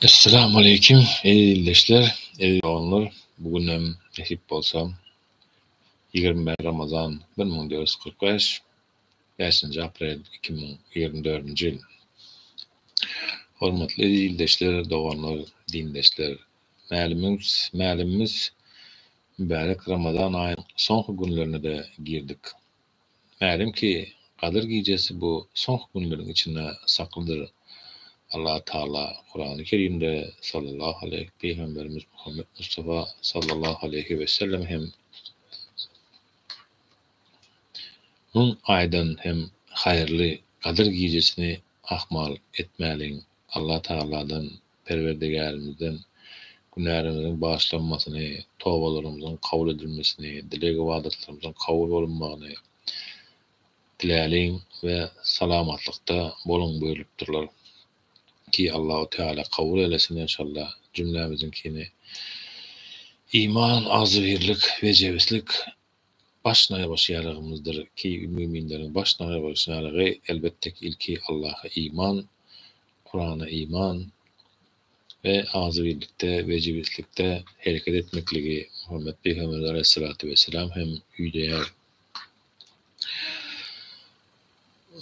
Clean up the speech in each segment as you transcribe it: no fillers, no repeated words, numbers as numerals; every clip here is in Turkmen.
Esselamu aleýkim eziz ildeşler, eziz doganlar. Bu gün hem nesip bolsa 21 Ramazan 1445, 5-nji aprel 2024-nji ýyl. Hormatly eziz ildeşler, doganlar, dindeşler. Mälimimiz, mälimimiz mübärek Ramazan aýynyň soňky günlerine-de girdik. Mälim ki, Gadyr gijesi bu soňky günleriň içinde saklydyr. Allah Tagala Kurany Kerimde sallallahu aleýhi Pygamberimiz Muhammet Mustafa sallallahu aleýhi wesellem hem Müň aýdan hem haýyrly Gadyr gijesini ahmal etmäliň. Allah Tagaladan Perwerdigärimizden günälerimiziň bagyşlanmasyny, tobalarymyzyň kabul edilmesini, dileg-ybadatlarymyzyň kabul bolunmagyny diläliň we salamatlykda boluň buýrulypdyrlar. Ki Allahu Teala kabul eylesin enşalla jümlämiziňkini. Iman, agzybirlik we jebislik baş naýbaşy ýaragymyzdyr ki müminleriň baş naýbaşy ýaragy elbetde ki ilki Allaha iman, Kurana iman we agzybirlikde we jebislikde hereket etmekligi Muhammet pygamberimiz aleýhissalatu wesselam hem üýdeýär.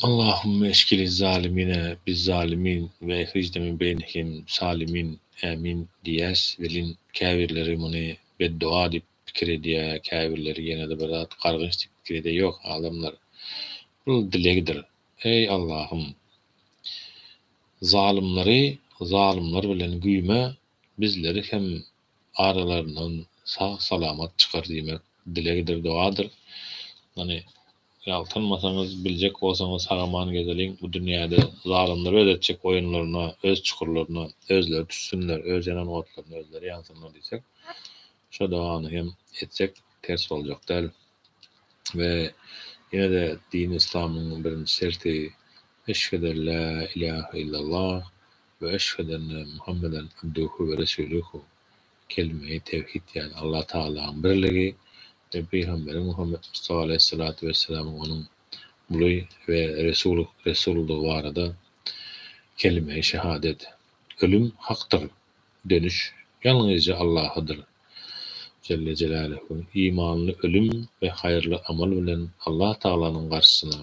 Allahümme eşkili zalimine biz-zalimin we ehrijne min beýnihim salimin ämin diýýäs welin käbirleri muny beddoa diýip pikir edýär, käbirleri ýene-de bir zat gargynç diýip pikir edýär. Ýok, adamlar, bul dilegdir. Eý, Allahym! Zalymlary zalymlar bilen güýme, bizleri hem aralaryndan sag-salamat çykar diýmek dilegdir, dogadyr. Ýagny, ýaltanmasaňyz, biljek bolsaňyz sag-aman gezeliň bu dünýäde zalymlar öz etjek oýunlaryna, öz çukurlaryna özleri düşsünler, öz ýanan otlaryna özleri ýansynlar diýsek, Şo dogany hem etsek ters boljak däl. We ýene-de dini yslamyň birinji şerti Eşhedü la ilahe illallah we eşhedü enne Muhammeden abduhu we resuluhu kelime-i tewhid ýagny Allah Tagalaň birligi we Pygamberiň Muhammet Mustafa aleýhissalatu wesselamyň onuň guly we resulydygy barada kelime-i şehadet. Ölüm hakdyr. Dönüş ýalňyzja Allahadyr. Jelle Jelaluhu. Imanly ölüm we haýyrly amal bilen Allah Tagalanyň garşysyna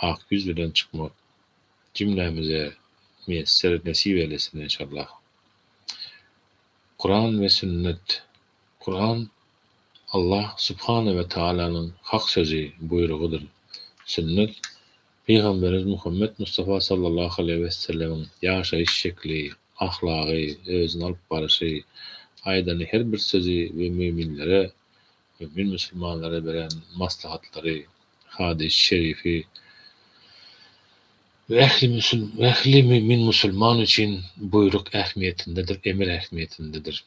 ak ýüz bilen çykmak jümlämize miýesser nesip eýlesin enşallah. Kuran we sünnet Kuran Allah Subhana we Taalanyň hak sözi, buýrugydyr. Sünnet Pygamberimiz Muhammet Mustafa sallallahu aleýhi wesellemiň ýaşaýyş şekli, ahlagy, özüni alyp baryşy, aýdany her bir sözi we möminlere, mömin musulmanlara beren maslahatlary, hadysy şerifi we ähli ähli mömin musulman üçin buýruk ähmiýetindedir, emir ähmiýetindedir.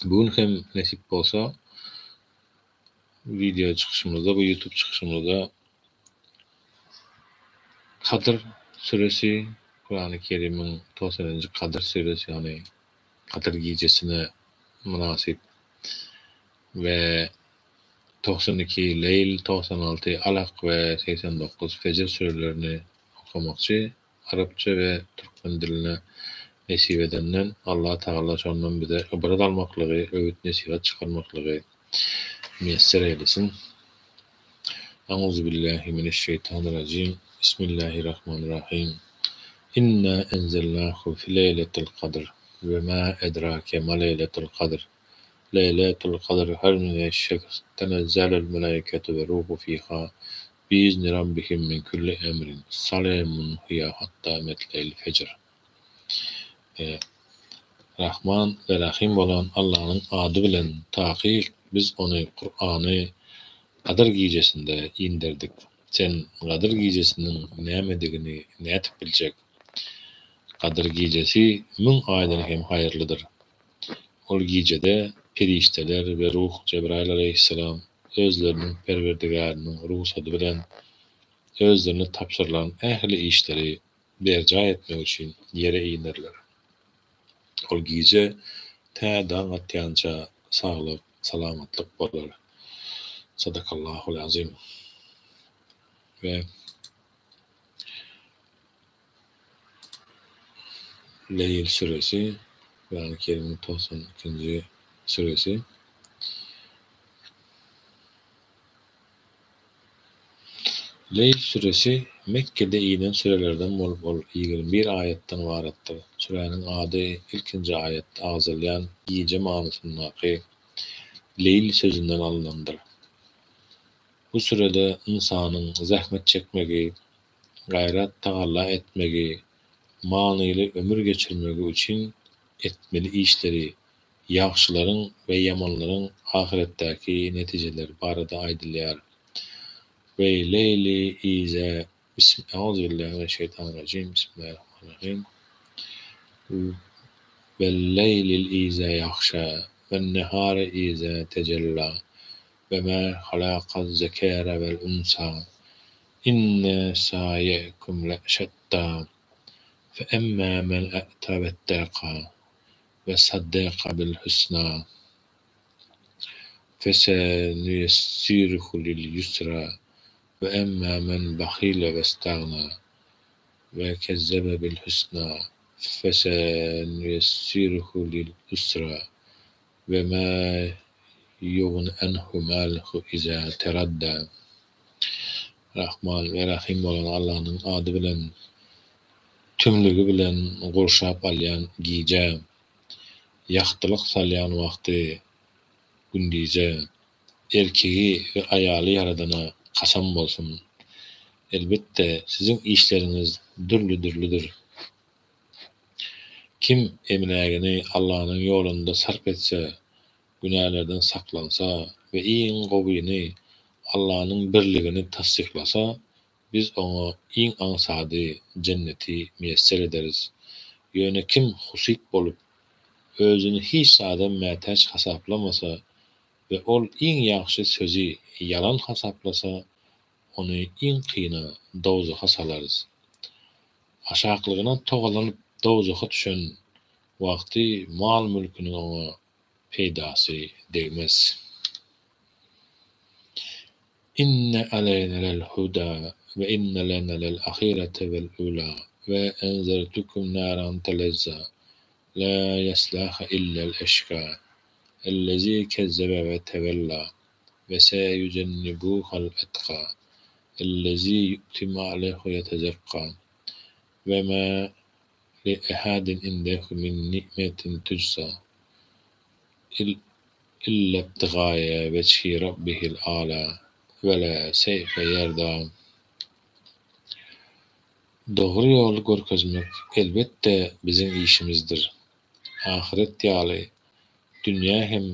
Bu gün hem nesip bolsa wideo çykyşymyzda, bu ýutub çykyşymyzda Kadyr süresi, Kurany Kerimiň togsanynjy Kadyr süresi, ýagny Gadyr gijesine mynasyp we 92 Leýl, 96 Alak we 89 Fejr sürelerini okamakçy. Arapça we türkmen diline nesip edenden Allah Tagala şondan bize ybrat almaklygy, öwüt-nesihat çykarmaklygy miýesser eýlesin. Auzubillahi mineşşeýtanirrajim. Bismillahirrahmanirrahim. Inna enzelnahu fi leýletil kadr we ma edrake ma leýletul kadr. Leýletul kadr haýrun mineş-şehr. Tenezzelul melaiketu we ruhu fiha Biizni rabbihim min külli emrin, salemun hiýa hatta metleil fejr. Rahman we Rahym bolan Allanyň ady bilen takyk biz ony, Kurany, Gadyr gijesinde inderdik. Sen Gadyr gijesiniň nämedigini nädip biljek? Gadyr gijesi müň aýdan hem haýyrlydyr. Ol gijede perişdeler we ruh Jebraýyl aleýhissalam özleriniň Perwerdigäriniň rugsady bilen özlerine tabşyrylan ähli işleri berjaý etmek üçin ýere inerler. Ol gije tä daň atýança saglyk, salamatlyk bolar. Sadakallahul azim. We. Leýl süresi, Kurany Kerimiň 92-nji süresi. Leýl süresi Mekgede inen sürelerden bolup ol 21 aýatdan ybaratdyr. Süräniň ady ilkinji aýatda agzalýan gije manysyndaky leýl sözünden alnandyr. Bu sürede ynsanyň zähmet çekmegi, gaýrat-tagalla etmegi, manyly ömür geçirmegi üçin etmeli işleri, ýagşylaryň we ýamanlaryň ahyretdäki netijeleri barada aýdylýar. We leýli ize Euzubillahi mineşşeýtanirrajim Bismillahirrahmanirrahim Wel-leýlil ize ýagşa Wen-nehari ize tejella We ma halakaz zekere wel unsa Inne saýekum leşetta Fe emma men a'ta wetteka We saddeka bil husna Fesenüýessiruhu lil ýusra We emma men bahile westagna We kezzebe bil husna Fesenüýessiruhu lil usra We ma ýugni anhu maluhu iza teradda Rahman we Rahym bolan Allanyň ady bilen tümlügi bilen gurşap alýan gijä, ýagtylyk salýan wagty gündize, erkegi we aýaly ýaradana kasam bolsun! Elbetde, siziň işleriňiz dürli-dürlüdir. Kim emlägini Allanyň ýolunda sarp etse, günälerden saklansa we iň gowyny, Allanyň birligini tassyklasa, Biz oňa iň aňsady, jenneti miýesser ederis. Ýöne kim husyt bolup, özüni hiç zada mätäç hasaplamasa we ol iň ýagşy sözi ýalan hasaplasa, ony iň kyna, dowzaha salarys. Aşaklygyna togalanyp dowzaha düşen wagty mal-mülküniň oňa peýdasy degmez. Inne aleýna lel huda we inne lena lel ahirete wel ula we enzertukum naran telezza la ýeslaha illel eşka ellezi kezzebe we tewella we seýujennibuhal etka ellezi ýu'ti malehu ýetezekka we ma li ehadin indehu min ni'metin tujza Illa ibtigae wejhi rabbihil a'la we le seyfe ýerda. Dogry ýoly görkezmek elbetde biziň işimizdir. Ahyret ýaly dünýä hem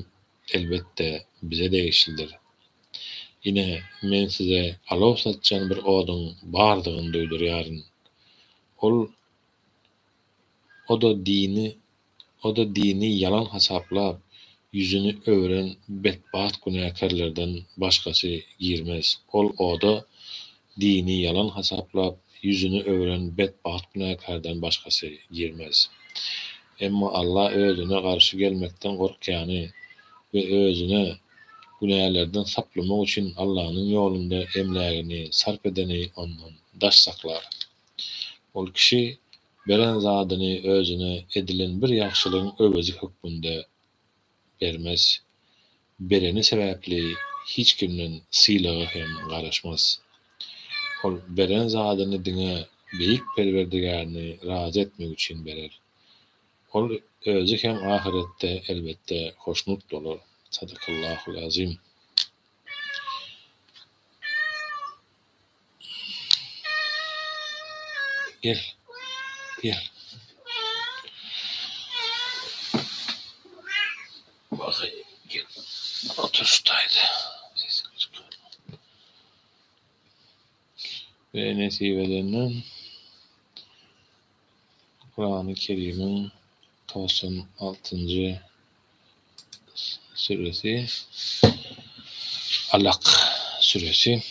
elbetde bize degişlidir. Ine men size alow saçýan bir oduň bardygyny duýdurýaryn. Ol O-da dini O-da dini ýalan hasaplap, ýüzüni öwren betbagt günäkärlerden başgasy girmez. Ol oda dini ýalan hasaplap, ýüzüni öwren betbagt günäkärden başgasy girmez. Emma Alla özüne garşy gelmekden gorkýany we özüne günälerden saplamak üçin Allanyň ýolunda emlägini sarp edeni ondan daş saklar. Ol kişi beren zadyny özüne edilen bir ýagşylygyň öwezi hökmünde bermez. Bereni sebäpli hiç kimden sylaga hem garaşmaz. Ol beren zadyny diňe Beýik Perwerdigärini razy etmek üçin berer. Ol özi hem ahyretde elbetde hoşnut bolar. Sadakallahul azim. Gel. Gel. Bakayım gel. Otur şu taýda. Sesini çykarma. We nesip edenden Kurany Kerimiň 96-njy süresi Alak süresi.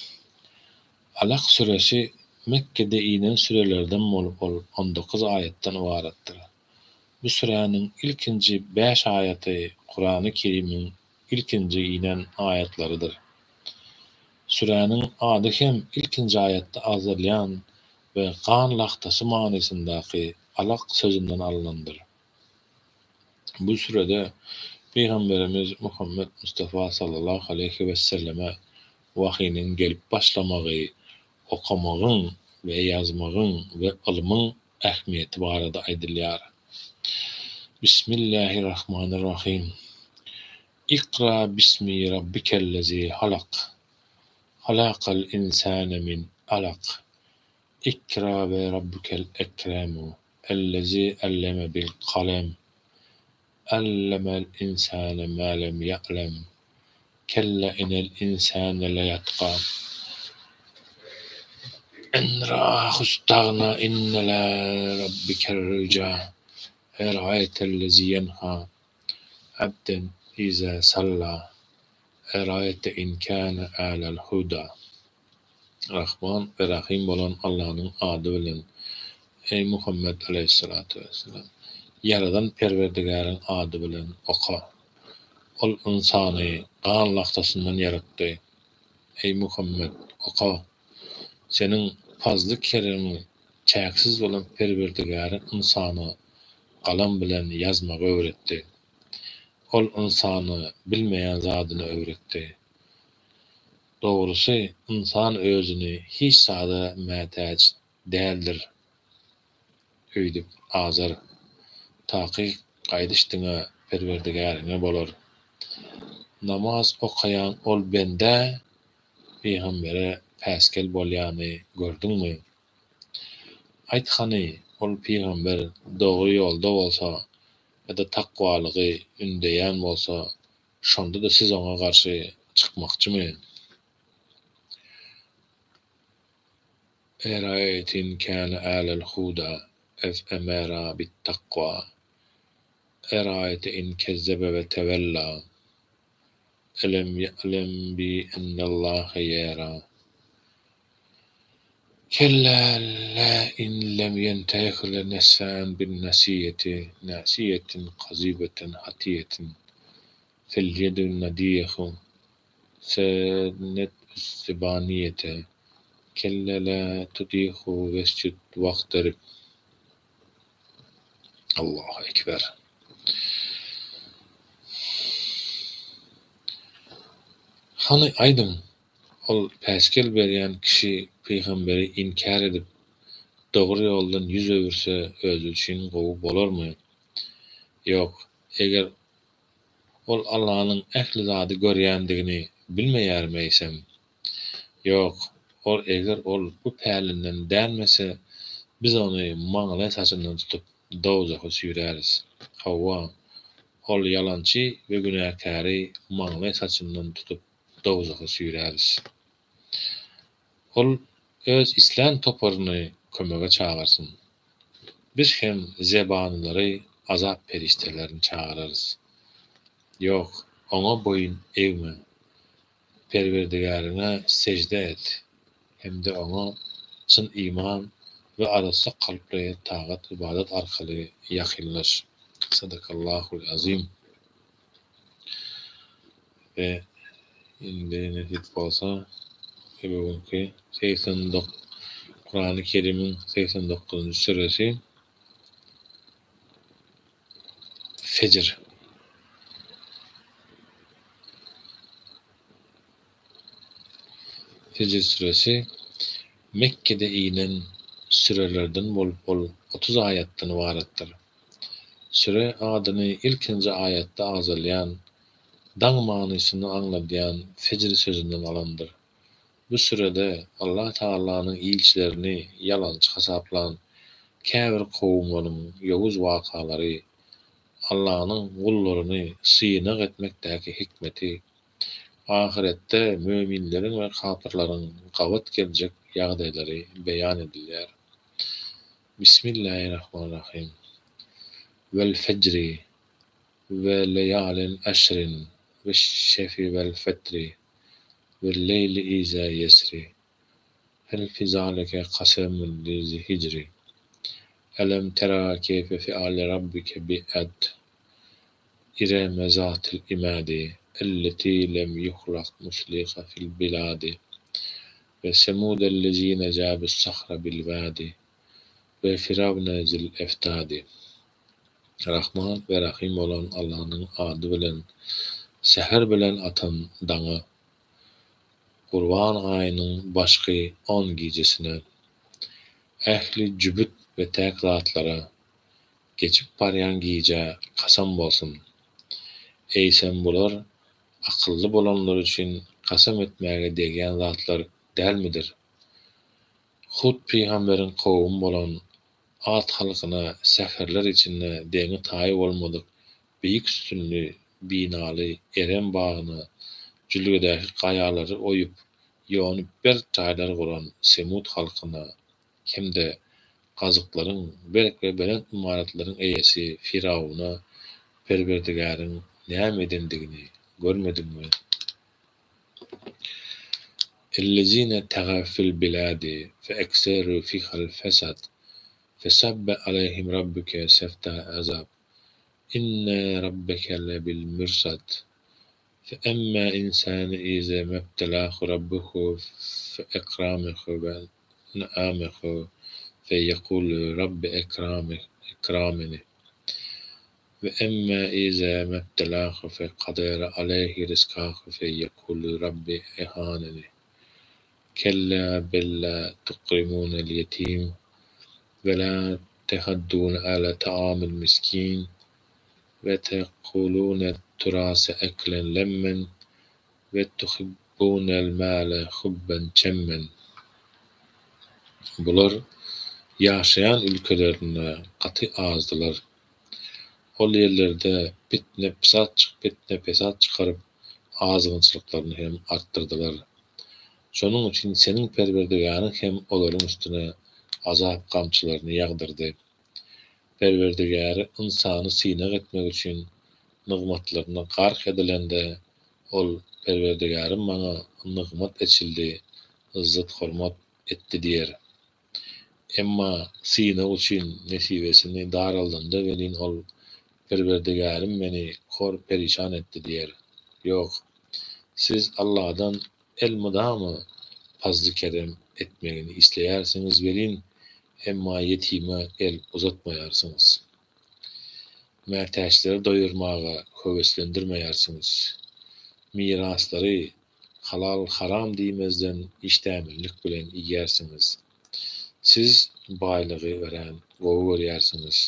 Alak süresi Mekgede inen sürelerden bolup ol 19 aýatdan ybaratdyr. Bu süräniň ilkinji bäş aýaty Kurany Kerimiň ilkinji inen aýatlarydyr. Süräniň ady hem ilkinji aýatda agzalýan. we gan lagtasy manysyndaky alak sözünden alnandyr. Bu sürede Pygamberimiz Muhammet Mustafa sallallahu aleýhi weselleme wahynyň gelip başlamagy, okamagyň we ýazmagyň we ylmyň ähmiýeti barada aýdylýar. Bismillahirrahmanirrahim. Ikra bismi rabbikellezi halak. Halakal insane min alak. Ikra we rabbukel ekremu ellezi alleme bil kalem. Allemel insane ma lem ya'lem. Kella inel insane leyatga. En ra'ahu-stagna inne ila rabbiker rüc'a. Eraeytellezi yenha abden iza salla. Eraeyte in kana alel huda. Rahman we Rahym bolan Allanyň ady bilen, eý Muhammet aleýhissalatu wessalam, Ýaradan Perwerdigäriň ady bilen oka! Ol ynsany gan lagtasyndan ýaratdy. Eý Muhammet, oka! Seniň pazly-keremi çäksiz bolan Perwerdigäriň ynsana galam bilen ýazmagy öwretdi. Ol ynsana bilmeýän zadyny öwretdi. Dogrusy, ynsan özüni hiç zada mätäç däldir öýdüp azar. Takyk gaýdyş diňe Perwerdigäriňe bolar. Namaz okaýan ol bendä pygambere päsgel bolýany gördüňmi? Aýt hany, ol pygamber dogry ýolda bolsa ýa-da takwalygy ündeýän bolsa şonda-da siz oňa garşy çykmakçymy? Eraeýte in kâne âlel hudâ ew emera bit-takwa. Eraeýte in kezzebe we tewella. Elem ýa'lem bi ennellahe ýera. Kella le in lem ýentehi le nesfe'an bin nasiýeti nasiýetin kazibetin hatiýetin felýed'u nadiýehu sened'üz-zebaniýete kella la tuti'hu wesjud wagterib. Allahu ekber. Hany aýdyň, ol päsgel berýän kişi pygamberi inkär edip, dogry ýoldan ýüz öwürse özi üçin gowy bolarmy? Ýok, eger ol Allanyň ähli zady görýändigini bilmeýärmi eýsem? Ýok, ol eger ol bu pälinden dänmese, biz ony maňlaý saçyndan tutup dowzaha süýräris. Hawa, ol ýalançy we günäkäri maňlaý saçyndan tutup dowzaha süýräris. Ol öz islän toparyny kömege çagyrsyn. Biz hem zebanylary, azap perişdelerini çagyrarys. Ýok, oňa boýun egme. Perwerdigäriňe sežde et hem-de Oňa çyn iman we arassa kalply tagat-ybadat arkaly ýakynlaş. Sadakallahul azim. We indi nesip bolsa bu günki Kurany Kerimiň 89-njy süresi Fejr. Fejr süresi Mekgede inen sürelerden bolup ol 30 aýatdan ybaratdyr. Süre adyny ilkinji aýatda agzalýan daň manysyny aňladýan fejr sözünden alandyr. Bu sürede Allah Tagalanyň ilçilerini ýalançy hasaplan käbir kowumlaryň ýowuz wakalary, Allanyň gullaryny synag etmekdäki hikmeti, ahyretde möminleriň we kapyrlaryň gabat geljek ýagdaýlary beýan edilýär. Bismillahirrahmanirrahim. Wel-fejri we leýalin aşrin weş-şefi wel-fetri wel-leýli iza ýesri hel fi zalike kasemun li-zi hijri elem tera keýfe feale rabbike bi-ad ireme zatil imadi elleti lem yuhlak musliha fil biladi. We semudellezine jabus-sahra bil-wadi we firawne zil-eftadi. Rahman we Rahym bolan Allanyň ady bilen säher bilen atan daňa, Gurban aýynyň başky on gijesine, ähli jübüt we täk zatlara, geçip barýan gijä kasam bolsun! Eýsem bular akylly bolanlar üçin kasam etmäge degýän zatlar dälmidir? Hud pygamberiň kowumy bolan Ad halkyna säherler içinde deňi-taýy bolmadyk beýik sütünli binaly Erem bagyna jülgedäki gaýalary oýup, ýonup berk jaýlar guran Semud halkyna hem-de gazyklaryň, berk we belent ymaratlaryň eýesi Firawuna Perwerdigäriň näme edendigini görmediňmi? Ellezine tagaw fil biladi feekseru fihal fesad fesabbe aleýhim rabbuke sefta azab inne rabbeke lebil mirsad feemma insane ize mebtelahu rabbuhu feekramehu we neamehu feyekulu rabbi ekrameni We emmä izä mebtelähu fe kadere aleýhi rizkahu fe ýekulu rabbi ehaneni. Kellä bel lä tukrimunel ýetim we lä tehaddune alä taamil miskin we te'kulunet turase eklen lemmen we tuhibbunel mäle hubben çemmen. Bular ýaşaýan ülkelerinde gaty azdylar. Ol ýerlerde pitne-pesat çykaryp, azgynçylyklaryny hem artdyrdylar. Şonuň üçin seniň Perwerdigäriň hem olaryň üstüne azap gamçylaryny ýagdyrdy. Perwerdigäri ynsany synag etmek üçin nygmatlaryna gark edilende, ol, Perwerdigärim maňa nygmat eçildi, yzzat-hormat etdi diýer. Emma synag üçin nesibesini daraldanda welin ol, Perwerdigärim meni hor-perişan etdi diýer. Ýok, siz Alladan elmydama pazly-kerem etmegini isleýärsiňiz welin, emma ýetime el uzatmaýarsyňyz. Mätäçleri doýurmaga höweslendirmeýärsiňiz. Miraslary halal-haram diýmezden işdämenlik bilen iýýärsiňiz. Siz baýlygy örän gowy görýärsiňiz.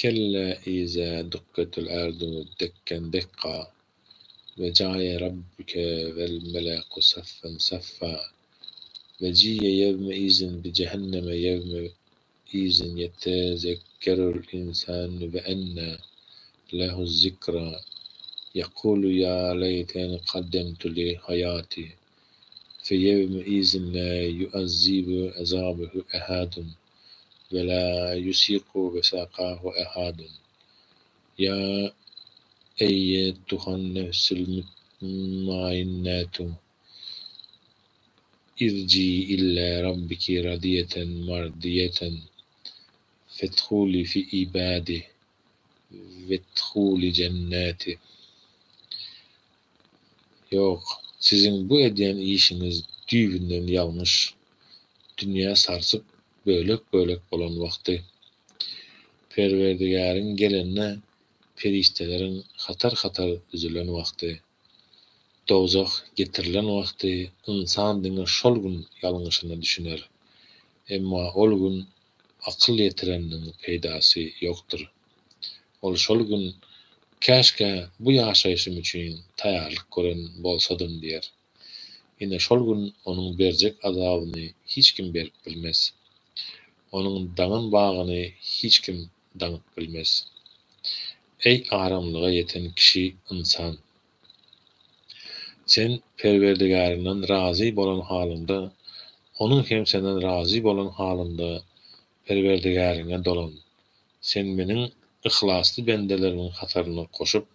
Kellä izä dukketil erdu dekken dekka we jae rabbüke wel meleku saffen saffa we ji'e ýewme izin bi jehenneme ýewme izin ýetezekkerul insanu we enne lehuz zikra ýekulu ýa leýteni kaddemtu li haýati fe ýewme izin la ýuazzibu azabehu ehadun we la ýusiku wesakahu ehadun Ýa eýýetuhan nefsul mutmainnatu irji'i ila rabbiki radiýeten mardiýeten fedhuli fi ibadi wedhuli jennati. Ýok, siziň bu edýän işiňiz düýbünden ýalňyş. Dünýä sarsyp bölek-bölek bolan wagty. Perwerdigäriň gelenine perişdeleriň hatar-hatar düzülen wagty. Dowzah getirilen wagty ynsan diňe şol gün ýalňyşyna düşüner. Emma ol gün akyl ýetireniniň peýdasy ýokdur. Ol şol gün, Käşgä bu ýaşaýşym üçin taýýarlyk gören bolsadym diýer. Ine şol gün onuň berjek azabyny hiç kim berip bilmez. Onuň daňan bagyny hiç kim daňyp bilmez. Eý aramlyga ýeten kişi ynsan! Sen Perwerdigäriňden razy bolan halyňda, Onuň hem senden razy bolan halynda Perwerdigäriňe dolan. Sen Meniň yhlasly bendelerimiň hataryna goşup,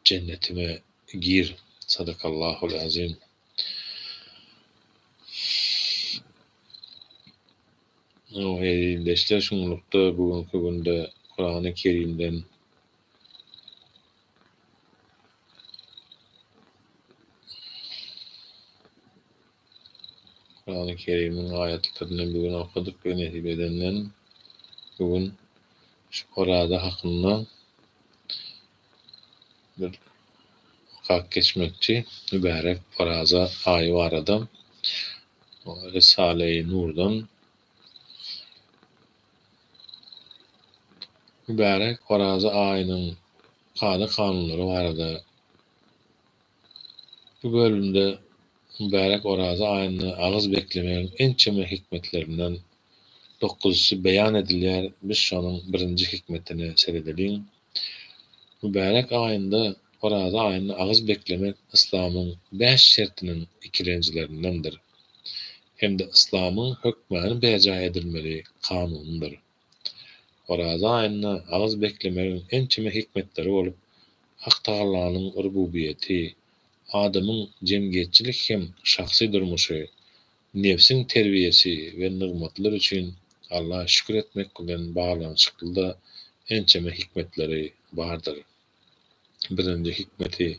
Jennetime gir. Sadakallahul azim. Eziz ildeşler, şunlukda bu günki günde Kurany Kerimden Kurany Kerimiň aýatlaryny bu gün okadyk we nesip edenden bu gün şu oraza hakynda bir okap geçmekçi. Mübärek oraza aýy barada Risale-i Nurdan Mübärek oraza aýynyň kada-kanunlary barada Bu bölümde mübärek Oraza aýynda agyz beklemegiň ençeme hikmetlerinden dokuzysy beýan edilýär, biz şonuň birinji hikmetine seredeliň. Mübärek aýynda, Oraza aýynda agyz beklemek yslamyň bäş şertiniň ikilenjilerindendir hem-de yslamyň hökmany berjaý edilmeli kanunydyr. Oraza aýynda agyz beklemegiň ençeme hikmetleri bolup, Hak Tagalanyň rububiýeti, adamyň jemgyýetçilik hem şahsy durmuşy, nebsiň terbiýesi we nygmatlar üçin Alla şükür etmek bilen baglanyşykly-da ençeme hikmetleri bardyr. Birinji hikmeti,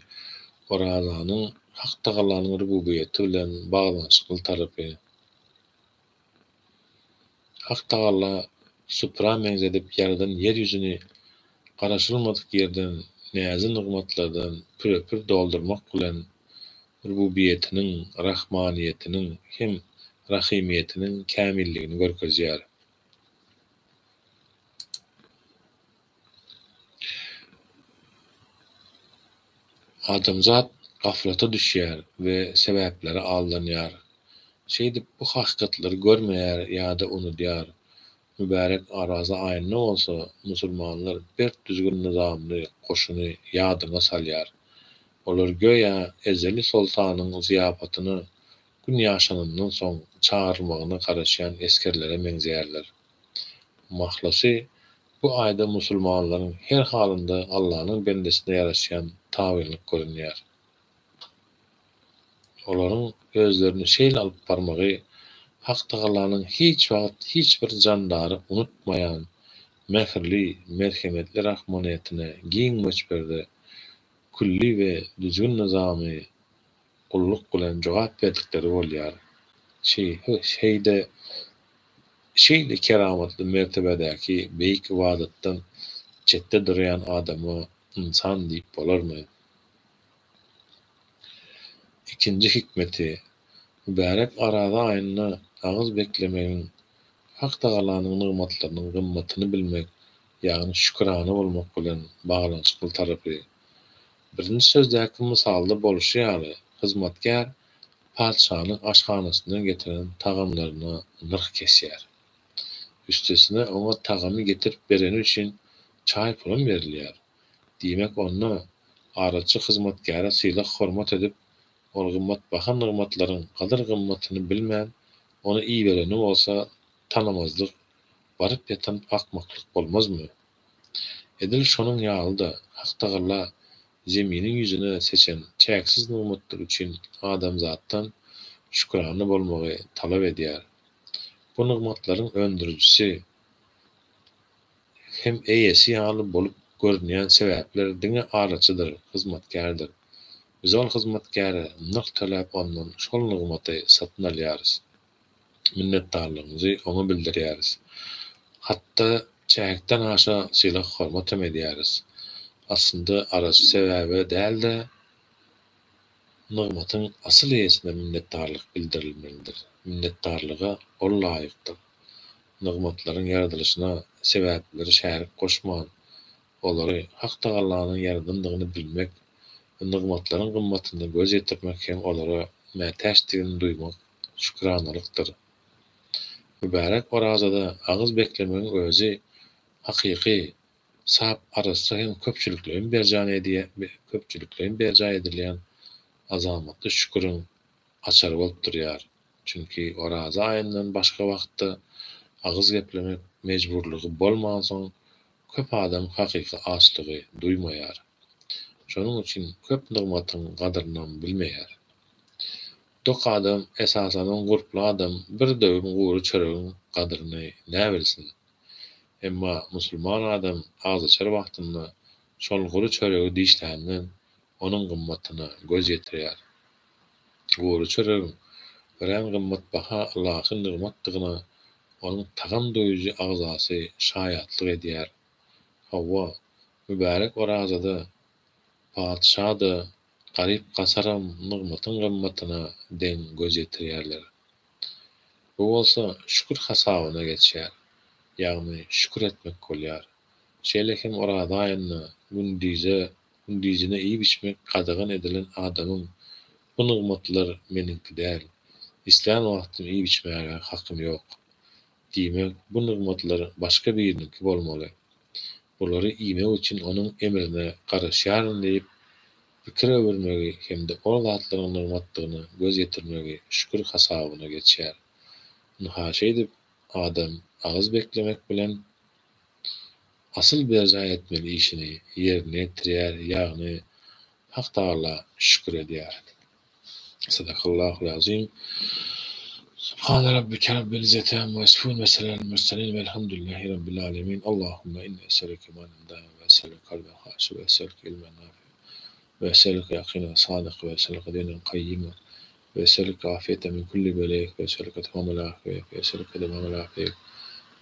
Orazanyň Hak Tagalanyň rububiýeti bilen baglanyşykly tarapy. Hak Tagala supra meňzedip ýaradan ýer ýüzüni garaşylmadyk ýerden näzi-nygmatlardan pürepür doldurmak bilen rububiýetiniň, rahmanyýetiniň hem rahymyýetiniň kämilligini görkezýär. Adamzat gaflata düşýär we sebäplere aldanýar. Şeýdip bu hakykatlary görmeýär ýa-da unudýar. Mübärek Oraza aýynda bolsa musulmanlar berk düzgün-nyzamly goşuny ýadyňa salýar. Olar göýä ezeli soltanyň zyýapatyna Gün ýaşanyndan soň çagyrylmagyna garaşýan esgerlere meňzeýärler. Mahlasy, bu aýda musulmanlaryň her halynda Allanyň bendesine ýaraşýan tabynlyk görünýär. Olaryň özlerini şeýle alyp barmagy Hak Tagalanyň hiç wagt hiç bir jandary unutmaýan mähirli, merhemetli rahmanyýetine giň möçberde külli we düzgün-nyzamy gulluk bilen jogap berdikleri bolýar. Şeýde şeýle keramatly mertebedäki beýik ybadatdan çetde durýan adama ynsan diýip bolarmy? Ikinji hikmeti, Mübärek Oraza aýynda agyz beklemegiň Hak Tagalanyň nygmatlarynyň gymmatyny bilmek, ýagny şükürana bolmak bilen baglanyşykly tarapy. Birinji sözdäki mysalda bolşy ýaly, hyzmatkär patyşanyň aşhanasyndan getiren tagamlaryna nyrh kesýär. Üstesine oňa tagamy getirip bereni üçin çaý pulam berilýär. Diýmek, onda araçy hyzmatkäre sylag-hormat edip, ol gymmatbaha nygmatlaryň gadyr-gymmatyny bilmän, ony ibereni bolsa tanamazlyk, baryp ýatan akmaklyk bolmazmy? Edil şonuň ýaly-da, Haktagala Zeminiň ýüzüne seçen çäksiz nygmatlar üçin adamzatdan şükürana bolmagy talap edýär. Bu nygmatlaryň öndürijisi hem eýesi ýaly bolup görünýän sebäpler diňe araçydyr, hyzmatkärdir. Biz ol hyzmatkäre nyrh töläp ondan şol nygmaty satyn alýarys. Minnetdarlygymyzy oňa bildirýäris. Hatda çäkden aşa sylag-hormat hem edýäris. Aslynda araçy sebäbe däl-de, nygmatyň asyl eýesine minnetdarlyk bildirilmelidir. Minnetdarlyga ol laýykdyr. Nygmatlaryň ýaradylyşyna sebäpleri şärik goşman, olary Hak Tagalanyň ýaradandygyny bilmek we nygmatlaryň gymmatyna göz ýetirmek hem olara mätäçdigini duýmak şükranalykdyr. Mübärek Orazada agyz beklemegiň özi hakyky, sap, arassa hem köpçülikleýin köpçülikleýin berjaý edilýän azamatly şüküriň açary bolup durýar. Çünki Oraza aýyndan başga wagtda agyz geplemek mejburlygy bolmansoň köp adam hakyky açlygy duýmaýar. Şonuň üçin köp nygmatyň gadyrynam bilmeýär. Dok adam, esasanam gurply adam bir döwüm gury çöregiň gadyryny näbilsin? Emma musulman adam agzaçar wagtynda şol gury çöregi dişländen onuň gymmatyna göz ýetirýär. Gury çöregiň. Örän gymmatbaha ylahy nygmatdygyna onuň tagam duýujy agzasy şaýatlyk edýär. Hawa, mübärek orazada patyşa-da, garyp-gasaram nygmatyň gymmatyna deň göz ýetirýärler. Bu bolsa şükür hasabyna geçýär, ýagny şükür etmek bolýar. Şeýle hem oraza aýynda gündize gündizine iýip-içmek gadagan edilen adamyň Bu nygmatlar meniňki däl, islän wagtym iýip-içmäge hakym ýok. Diýmek, bu nygmatlar başga biriniňki bolmaly. Bulary iýmek üçin onuň emrine garaşýaryn diýip, pikir öwürmegi hem-de ol zatlaryň nygmatdygyna göz ýetirmegi şükür hasabyna geçýär. Ynha, şeýdip, adam agyz beklemek bilen, asyl berjaý etmeli işini ýerine ýetirýär, ýagny Hak Tagala şükür edýär. Sadakallahul azim. Subhane rabbike rabbil izzeti amma yasifun ve selamün murselin velhamdülillahi rabbil alemin. Allahümme inni eselüke imanen daimen ve eselüke kalben haşi ve eselüke ilmen nafi ve eselüke yakinen sadık ve eselüke dinen kayyima ve eselüke afiyeten min kulli beleyek ve eselüke tamamel afiyet ve eselüke devamel afiyet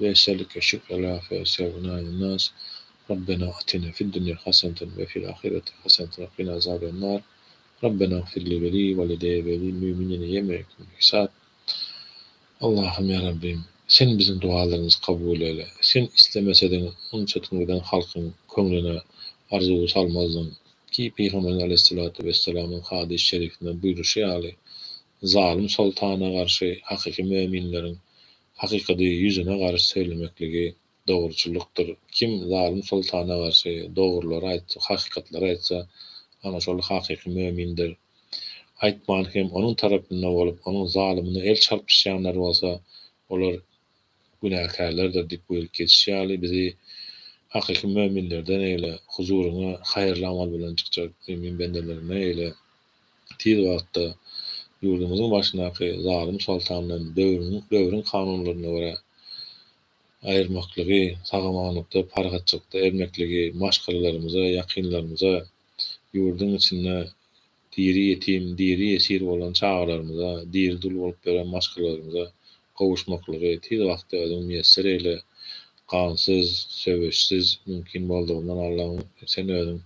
ve eselüke şükrel afiyet ve eselüke nas. Rabbena atina fid dunya haseneten ve fil ahireti haseneten ve qina azaben nar. Rabbena gfir li ve li valideyye ve lil müminine yevme yekumul hisab. Allahym ýa Rabbim, Sen biziň dualarymyzy kabul eýle. Sen islemesediň munça giden halkyň köňlüne arzuwy salmazdyň. Ki Pygamberimiz aleýhissalatu wessalamyň hadys şerifinde buýruşy ýaly, zalym soltana garşy hakyky möminleriň hakykady ýüzüne garşy söylemekligi dogruçyllykdyr. Kim zalym soltana garşy dogrulary aýtsa, hakykatlary aýtsa, ana şol hakyky mömindir. Aýtman hem onuň tarapynda bolup, onuň zalymyna el çarpyşýanlar bolsa, olar günäkärlerdir diýip buýrup geçişi ýaly, bizi hakyky möminlerden eýle, huzuryňa haýyrly amal bilen çykjak mömin bendelerinden eýle. Tiz wagtda ýurdumyzyň başyndaky zalym soltandan döwrüň döwrüň kanunlaryna görä aýyrmaklygy, sag-amanlykda, parahatçylykda ermekligi, maşgalalarymyza, ýakynlarymyza, ýurduň içinde diri ýetim, diri ýesir bolan çagalarymyza, diri dul bolup ýören maşgalalarymyza gowuşmaklygy tiz wagtda özüň miýesser eýle, gansyz, söweşsiz, mümkin boldugyndan Allaň sen özüň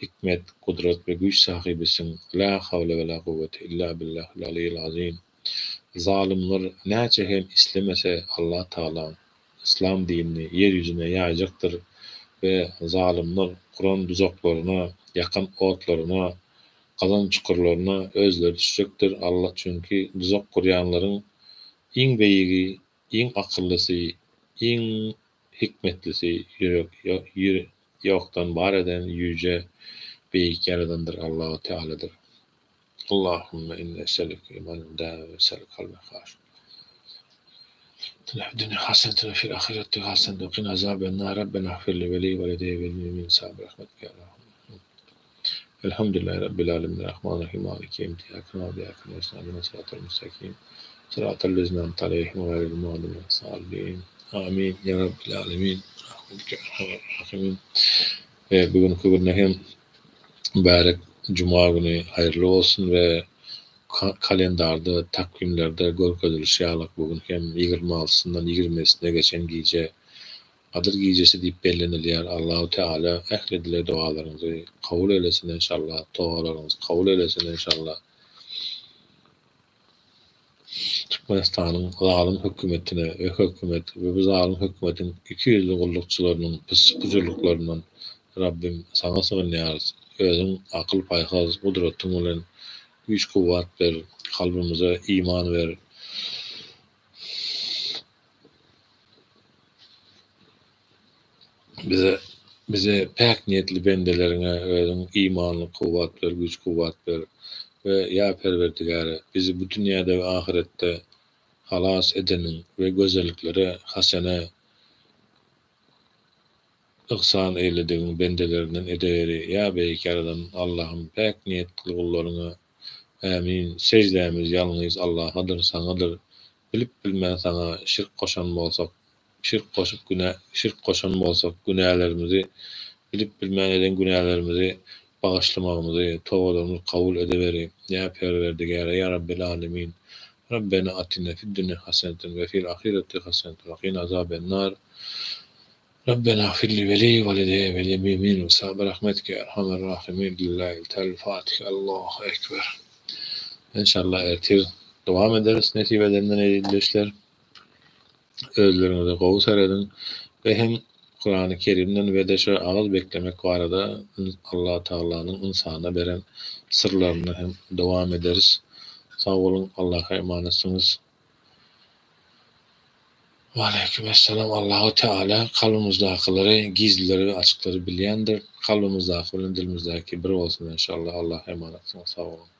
hikmet, gudrat we güýç sahybysyň, la hawle we la guwwete illa billahil aliyyil azim. Zalymlar näçe hem islemese Allah Tagala Yslam dinini ýer ýüzüne ýaýjakdyr we zalymlar guran duzaklaryna, ýakan otlaryna, gazan çukurlaryna özleri düşjekdir Allah çünki duzak gurýanlaryň iň beýigi, iň akyllysy, iň hikmetlisi ýürek ýokdan bar eden ýüje beýik ýaradandyr Allahu Tealadyr. Allahümme inni eselüke imanen daimen ve eselüke kalben haşian. Fid-dünýa haseneten ve fil-ahireti haseneten ve qina azaben-nar. Rabbena gfir li ve li velideyye ve lil-müminine bi rahmetike ya erhamer rahimin. Elhamdülillahi Rabbil alemin. Errahmanirrahim. Maliki yevmiddin. İyyake na'budu ve iyyake nestaîn. İhdina sıratal müstakim. Sıratal lezîne en'amte aleyhim gayril mağdubi aleyhim Amin. Ya Rabbil alemin. Bi rahmetike ya erhamer rahimin. Ve bugünkü günde hem Mübärek juma güni haýyrly bolsun we kalendarda, takwimlerde görkezilişi ýalyk bu gün hem 26-syndan 27-sine geçen gije Gadyr gijesi diýip bellenilýär. Allahu Teala ähli dileg dogalaryňyzy kabul eýlesin enşallah, togalaryňyzy kabul eýlesin enşallah. Türkmenistanyň zalym hökümetine we hökümet we bu zalym hökümetiň ikiýüzli gullukçylarynyň pis-pujurlyklaryndan Rabbim saňa sygynýarys. Özüň akyl-paýhas, gudratyň bilen güýç-kuwwat ber, kalbymyza iman ber. Bize bize päk niýetli bendeleriňe özüň imanly kuwwat ber, güýç-kuwwat ber we ýa Perwerdigäre, bizi bu dünýäde we ahyretde halas edeniň we gözelliklere, hasene, yhsan eýledigiň bendelerinden edeweri, ýa Beýik Ýaradan Allahym päk niýetli gullaryňa Ämin, seždämiz ýalňyz Allahadyr, Saňadyr, bilip-bilmän Saňa şirk goşan bolsak, Şirk goşup günä şirk goşan bolsak günälerimizi bilip bilmän eden günälerimizi bagyşlamagymyzy tobalarymyzy kabul edeweri ýa Perwerdigäre ýa Rabbel Alemin. Rabbena atina fid dunýa haseneten we fil ahireti haseneten we qina azaben-nar. Rabbena gfirli we li walideýe we lil müminine bi rahmetike ya erhamer rahimin. Lillahi el-Fatiha. Allahu ekber. Enşallah ertir dowam ederis nesip edenden eziz Özleriňize gowy serediň we hem Kurany Kerimden we-de şu agyz beklemek barada Allah Tagalanyň ynsana beren syrlaryny hem dowam ederis. Sag boluň Allaha emanetsiňiz. Waleýkim essalam Allahu Teala kalbymyzdakylary gizlileri we açyklary bilýändir. Kalbymyzdaky bilen dilimizdäki bir bolsun enşallah Allaha emanetsiňiz sag boluň.